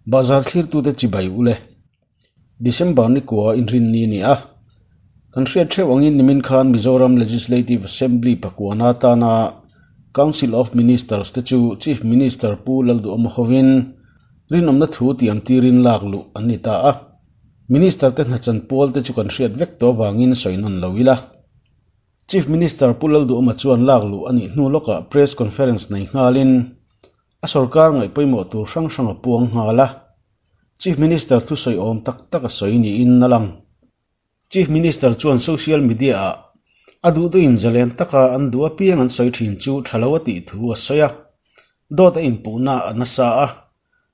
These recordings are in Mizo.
Bazar thlirtute chibai u le. December ni kua inrinni a ni a. Kan hriat theuh angin nimin khan Mizoram Legislative Assembly pakuana atana Council of Ministers te chu Chief Minister Pu Lalduhawma hovin rinawmna thu tiam tirin lak luh an ni ta a. Minister te hnachan pual te chu kan hriat vek tawh avangin sawi nawn lo ila. Chief Minister Pu Lalduhawma chuan lak luh a nih hnu lawkah Press Conference nei nghalin A sorkar ngaih pawimawh tur hrang hrang a puang nghal a, Chief Minister thusawi awm tak tak a sawi niin a lang. Chief Minister chuan social media ah a duhduhin zalen taka an duh apiang an sawi thin chu tha lo a tih thu a sawi a, dawt a inpuhna a nasa a,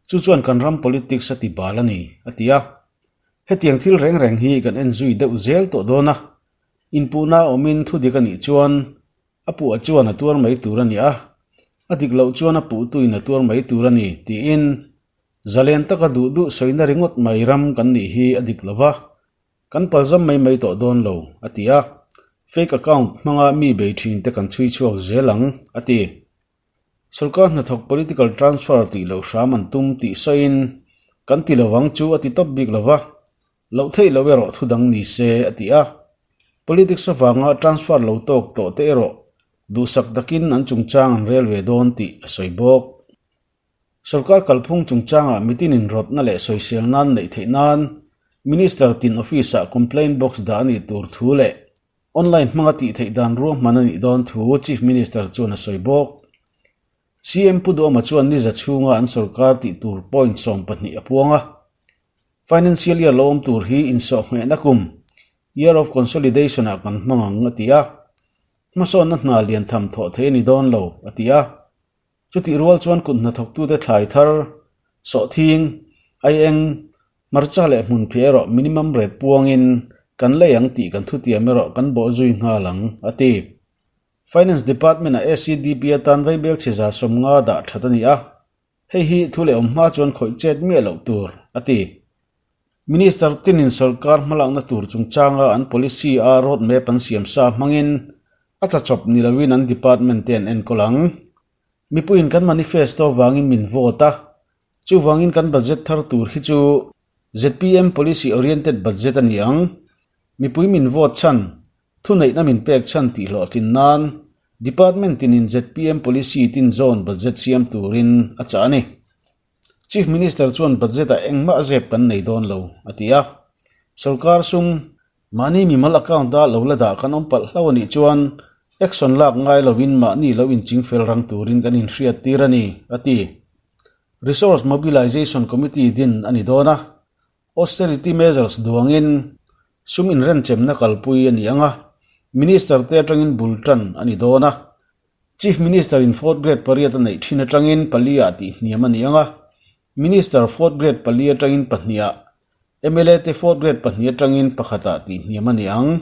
chu chuan kan ram politics a ti bal a ni, a ti a. Hetiang thil reng reng hi kan en zui deuh zel tawh dawn a, inpuhna awmin thudik a nih chuan A puh chuan a tuar mai tur a ni a, a dik loh chuan a puhtuin a tuar mai tur a ni, tiin zalen taka duh duh sawina ringawt mai ram kan nih hi a dik lo va, kan palzam mai mai tawh dawn lo, a ti a. Fake account hmanga mi bei thinte kan chhui chhuak zel ang, a ti. Sorkar hnathawk political transfer tih loh hram an tum tih sawiin kan ti lovang chu a ti tawp bik lo va. Loh theih loh erawh thu dang ni se, a ti a. Politics avanga transfer lo tawk tawh te erawh duhsak takin an chungchang an rel ve dawn tih a sawi bawk. Sorkar kalphung chungchangah mitin inrawtna leh sawisel nan neih theih nan Minister tin office-ah complaint box dah a nih tur thu leh online hmanga tih theih dan ruahman a nih dawn thu Chief Minister chuan a sawi bawk. CM Pu Duhawma chuan niza chhunga an sorkar tih tur point 12 a puang a. Financial year lo awm tur hi insawhhmehna kum, Year of Consolidation, ah kan hmang ang, a ti a. Hmasawnna hna lian tham thawh thei a ni dawn lo, a ti a. Chutih rual chuan kut hnathawktute thlai thar, sawhthing, aieng, hmarcha leh hmunphiah erawh minimum rate puangin kan lei ang tih kan thutiam erawh kan bawhzui nghal ang, a ti. Finance Department-ah ACDP atan vaibel chhe 50 dah that a ni a. Hei hi thu leh awm hma chuan khawih chet miah loh tur, a ti. Minister tinin sorkar hmalakna tur chungchanga an policy a road map an siam sa hmangin a tla chawp ni loin an department te an enkawl ang. Mipuiin kan manifesto vangin min vote a, chuvangin kan budget thar tur hi chu zpm policy oriented budget a ni ang. Mipui min vote chhan Thuneihna min pek chhan tih hlawhtlin nan Department tinin zpm Policy tin zawn budget siam turin a chah a ni. Chief Minister chuan budget-ah engmah zep kan nei dawn lo, a ti a. Sorkar sum, mahni mimal account-a lo la dah kan awm palh hlo a nih chuan action lak ngai lovin mahni lo inchingfel rang turin kan inhriat tir a ni, a ti. Resource Mobilization Committee din a ni dawn a, Austerity measures duangin sum inrenchemna kalpui a ni ang a, Minister te atangin bul tan a ni dawn a. Chief Minister in fourth grade pariat a neih thin atangin pali ah tih hniam a ni ang a, Minister fourth grade pali atangin pahnih ah, mla te fourth grade pahnih atangin pakhat ah tih hniam a ni ang.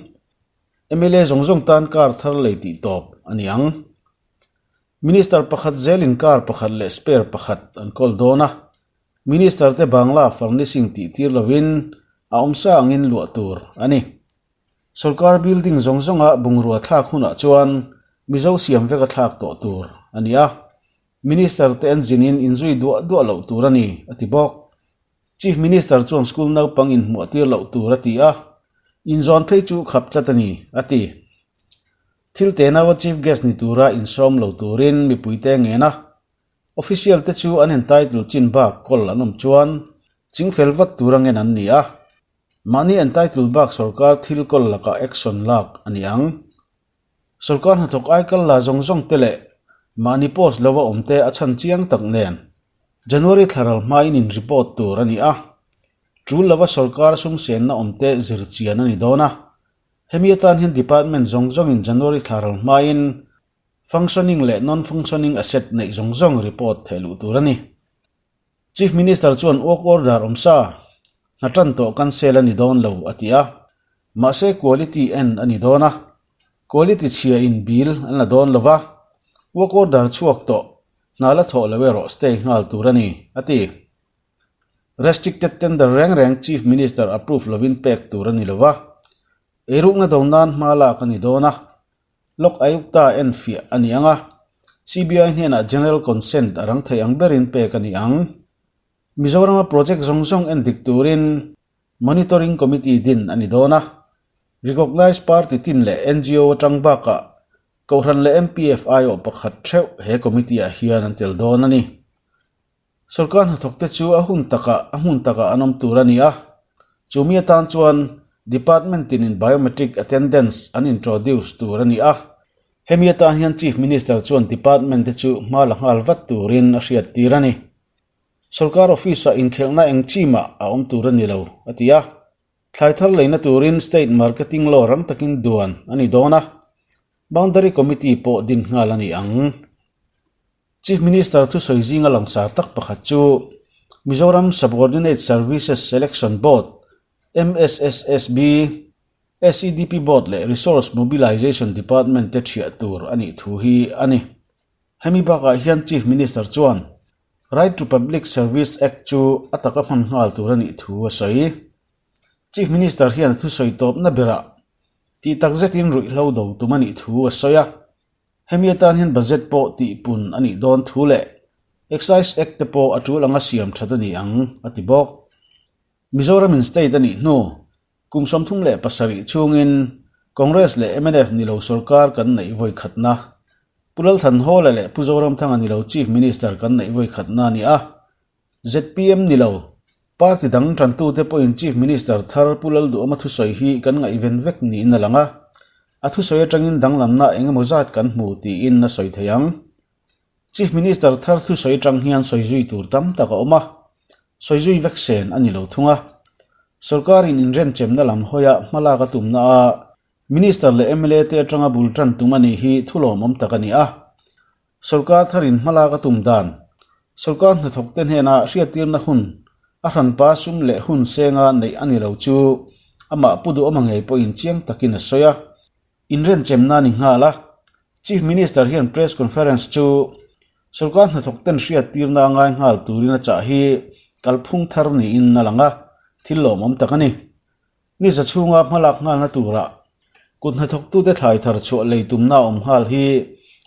Mla zawng zawng tan car thar lei tih tawp a ni ang. Minister pakhat zelin car pakhat leh spare pakhat an kawl dawn a. Minister te Bangla furnishing tih tir lovin a awmsa angin luah tur a ni. Sorkar building zawng zawnga bungrua thlak hunah chuan Mizo siam veka thlak tawh tur a ni a, Minister te an zinin inzui duah duah loh tur a ni, a ti bawk. Chief Minister chuan school naupang inhmuah tir loh tur a ti a, inzawn phei chu khap tlat a ni, a ti. Thil tenaua Chief Guest ni tura insawm lo turin mipuite ngen a. Official te chu an entitle chin bak kawl an awm chuan chingfel vat tur a ngen an ni a, mahni entitle bak sorkar thil kawl lakah action lak a ni ang. Sorkar hnathawk aikal la zawng zawng te leh mahni post lova awm te a chhan chiang tak nen January thlaral hmain in report tur a ni a, tul lova sorkar sumsenna awm te zir chian a ni dawn a, hemi atan hian department zawng zawngin January thlaral hmain Functioning leh non-functioning asset neih zawng zawng report theih luh tur a ni. Chief Minister chuan work order awm sa, hna tan tawh cancel a ni dawn lo a ti a. Mahse quality en a ni dawn a, quality chhia in bill an la dawn lo va, work order chhuak tawh hna la thawh lo erawh stay nghal tur a ni, a ti. Restricted tender reng reng Chief Minister approve lovin pek tur a ni lo va, eirukna do nan hma lak a ni dawn a. Lok Ayukta en fiah a ni ang a, CBI hnenah General Consent a rang thei ang berin pek a ni ang. Mizorama project zawng zawng en dik turin Monitoring Committee din a ni dawn a. Recognised party tin leh ngo atang bakah Kohhran leh MPF aiawh pakhat theuh he committee ah hian an tel dawn a ni. Sorkar hnathawkte chu a hun takah a hmun takah an awm tur a ni a, chumi atan chuan Department tinin biometric attendance an introduce tur a ni a. Hemi atan hian Chief Minister chuan Department te chu hma la nghal vat turin a hriattir a ni. Sorkar office-ah inkhelhna eng chi mah a awm tur a ni lo, a ti a. Thlai thar leina turin State Marketing Law rang takin duan a ni dawn a, Boundary Committee pawh din nghal a ni ang. Chief Minister thusawi zinga langsar tak pakhat chu Mizoram Subordinate Services Selection Board, MSSSB, SEDP Board leh Resource Mobilization Department te thiah tur a nih thu hi a ni. Hemi bakah hian Chief Minister chuan Right to Public Service Act chu a taka hman nghal tur a nih thu a sawi. Chief Minister hian a thusawi tawpna berah tih takzetin ruihhlo do tum a nih thu a sawi a. Hemi atan hian budget pawh tihpun a nih dawn thu leh Excise Act te pawh a tul anga siam that a ni ang, a ti bawk. Mizoramin state a nih hnu kum 37 chhungin Congress leh mnf ni lo sorkar kan neih vawi khatna, Pu Lalthanhawla leh Pu Zoramthanga ni lo Chief Minister kan neih vawi khatna a ni a. Zpm ni lo, party dang tantute pawhin Chief Minister thar Pu Lalduhawma thusawi hi kan ngaihven vek niin a lang a, a thusawi atangin danglamna eng emaw zat kan hmu tiin a sawi thei ang. Chief Minister thar thusawi atang hian sawi zui tur tam tak a awm a, sawi zui vek sen a ni lo thung a. Sorkarin inrenchemna lam hawia hmalak a tumna a Minister leh mla te atanga bul tan tum a nih hi thulawmawm tak a ni a. Sorkar tharin hmalak a tum dan, sorkar hnathawkte hnena hriattirna hun a hranpa sum leh hun senga neih a ni lo chu amah Pu Duhawma ngei pawhin chiang takin a sawi a, inrenchemna a ni nghal a. Chief Minister hian press conference chu sorkar hnathawkten hriattirna a ngai nghal turin a chah hi kalphung thar niin a lang a, thil lawmawm tak a ni. Ni za chhunga hmalak nghalna tura kut hnathawktute thlai thar chhuah lei tumna awm nghal hi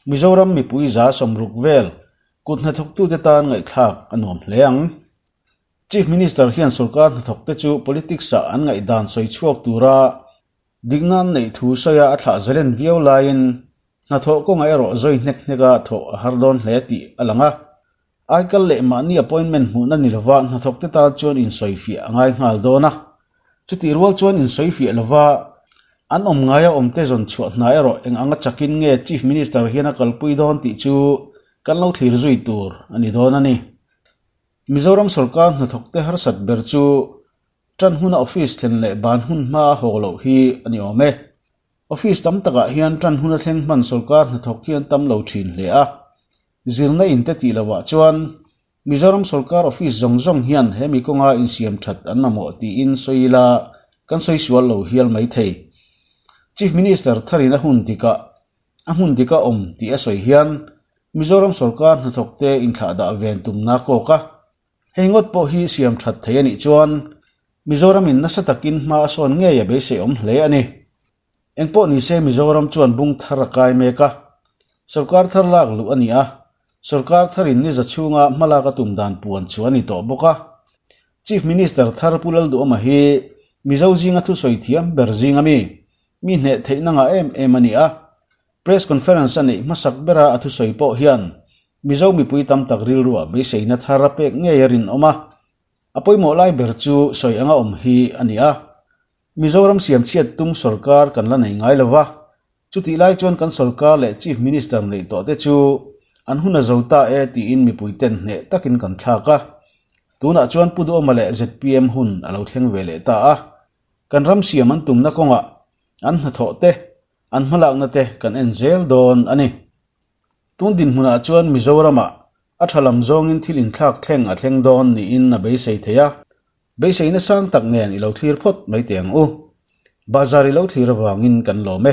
Mizoram mipui za sawmruk vel kut hnathawktute tan ngaihthlak a nuam hle ang. Chief Minister hian sorkar hnathawkte chu politics-ah an ngaihdan sawi chhuak tura dikna an neih thu sawia a thlah zalen viau laiin hnathawh kawngah erawh zawi hnek hneka thawh a har dawn hle tih a lang a. Aikal leh mahni appointment hmuhna ni lova hnathawkte tan chuan insawifiah a ngai nghal dawn a. Chutih rual chuan insawifiah lova an awm ngaia awmte zawn chhuah hna erawh eng anga chakin nge Chief Minister hian a kalpui dawn tih chu kan lo thlir zui tur a ni dawn a ni. Mizoram sorkar hnathawkte harsat ber chu tan huna office thlen leh ban hun hma a haw loh hi a ni awm e. Office tam takah hian tan huna thleng hman sorkar hnathawk hi an tam lo thin hle a. Zirna in te tih lohah chuan Mizoram sorkar office zawng zawng hian he mi kawnga insiam that an mamawh tiin sawi ila kan sawi sual lo hial mai thei. Chief Minister tharin a hun dikah a hmun dika awm tih a sawi hian Mizoram sorkar hnathawkte inthlahdah ven tumna kawk a. Hei ngawt pawh hi siam that thei a nih chuan Mizoramin nasa takin hma a sawn ngei a beiseiawm hle a ni. Engpawh ni se Mizoram chuan bung thar a kai mek a, sorkar thar lak luh a ni a, sorkar tharin ni za chhunga hmalak a tum dan puan chu a ni tawh bawk a. Chief Minister thar Pu Lalduhawma hi Mizo zinga thusawi thiam ber zinga mi, mi hneh theihna ngah em em a ni a. Press conference a neih hmasak bera a thusawi pawh hian Mizo mipui tam tak rilruah beiseina thar a pek ngei a rinawm a. A pawimawh lai ber chu sawi anga awm hi a ni a. Mizoram siam chhiat tum sorkar kan la nei ngai lo va, chutih lai chuan kan sorkar leh Chief Minister neih tawh te chu an hun a zo ta e tiin mipui ten hneh takin kan thlak a. Tunah chuan Pu Duhawma leh zpm hun a lo thleng ve leh ta a, kan ram siam an tumna kawngah an hnathawh te, an hmalakna te kan en zel dawn a ni. Tun dinhmunah chuan Mizoramah a tha lam zawngin thil inthlak thleng a thleng dawn niin a beisei thei a. Beiseina sang tak nen i lo thlir phawt mai teh ang u. Bazar i lo thlir avangin kan lawm e.